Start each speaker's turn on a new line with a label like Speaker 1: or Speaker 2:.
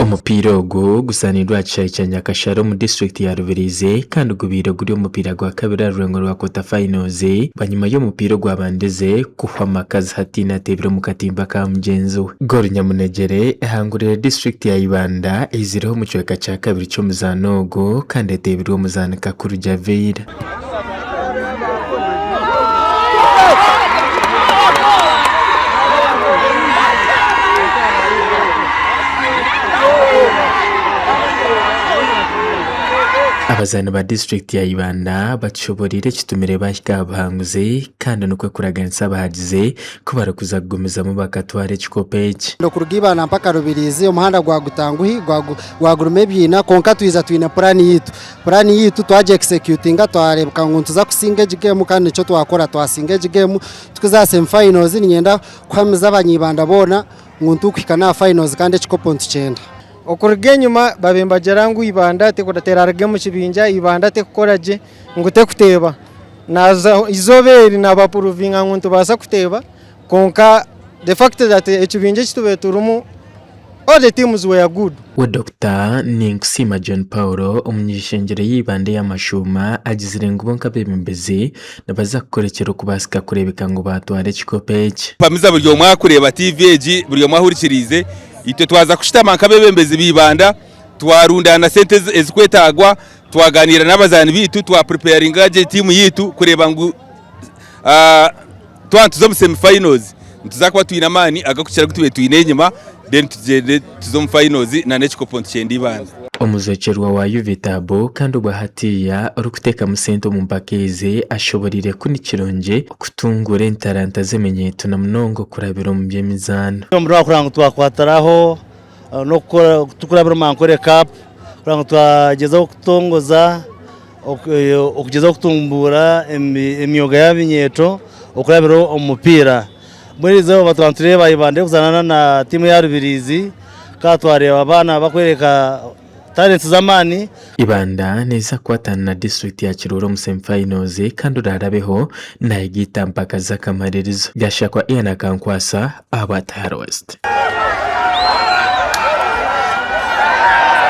Speaker 1: Omupiira ogu guzaanirwe aha kishaayi kya Nyakashara omu disiturikiti ya Rubirizi kandi gubaire guri omupiira gwa kabiri aha rurengo rwa quarter finals bwanyima y'omupiira ogwabandize kuhwa amakazi hataine ateebire omu katimba ka mugyenzi we. Goolu Nyamunegyere ehangurire disiturikiti ya Ibanda eizireho omu kicweka kya kabiri ky'omuzaano ogu kandi eteebirwe omuzaani Kakuru Javeir. Abazaani ba disiturikiti ya Ibanda batushoboreire ekitumire baahika aha buhanguzi kandi nikwo kuraganisa abahagizi ku barikuza kugumizamu bakatwara ekikopo eki.
Speaker 2: Okuruga Ibanda mpaka Rubirizi omuhanda gwagutanguhi gwagurimu ebiina kwonka twija twine puraani yaitu. Puraani yaitu twagyekisekyutinga twareebeka ngu nituza kusinga egi geemu kandi nikyo twakora twasinga egi geemu tukuza aha semi fayinozi niinyenda kuhamiza abanyibanda boona ngu nitukuhika n'aha fayinozi kandi ekikopo nitukyenda.
Speaker 3: Okuruga enyima babaire nibagira ngu Ibanda teraruga omu kibinja, Ibanda tekukora gye ngu tekuteeba. Naza eizooba eri nabapuruvinga ngu nitubaasa kuteeba kwonka the fact that ekibinja eki tubaire turimu all the teams were good.
Speaker 1: We Dokita Ninkusiima John Paul omuny'ishengyero y'eibanda ey'amashuuma agizire ngu bo nk'abeebembezi nibaza kukora ekirikubaasika kureebeka ngu baatwara ekikopo eki.
Speaker 4: Mpamiza buri omwe arikureeba TV egi, buri omwe ahurikiriize, itwe twaza kushutama nk'abeebembezi b'eibanda twarundaana sente ezikwetaagwa, Twagaaniira n'abazaani baitu twapuripeyaringa gye tiimu yaitu kureeba ngu twaba nituza omu semi finals nituza kuba twine amaani ag'okukira agu tubaire twine enyima then tugyende tuze omu finals n'ekikopo nitukyenda Ibanda.
Speaker 1: Omuzokyerwa wa UVTAB kandi obwa hatiiya orikuteekamu sente omu mpaka ezi ashoboreire ku ni kirungi kutunguura entaranta z'eminyeeto na munonga okurabira omu by'emizaano.
Speaker 5: Kureba ngu twakwatiraho n'okukora tukurabira omu Ankole Cup kureba ngu twagyezaho kutongoza okugyezaho kutumbuura emyoga y'abinyeeto okurabira omu mupiira. Mbwenu erizooba twaba nitureeba Ibanda erikuzaana na tiimu eya Rubirizi kandi twareeba abaana barikworeka talents z'amaani.
Speaker 1: Ibanda neeza kukwatana na disiturikiti ya Kiruhura omu semi finals kandi oraarabeho nayegaita mpaka z'akamaririzo. Gashakwa Ian Akankwasa ahabwa Tayaro West.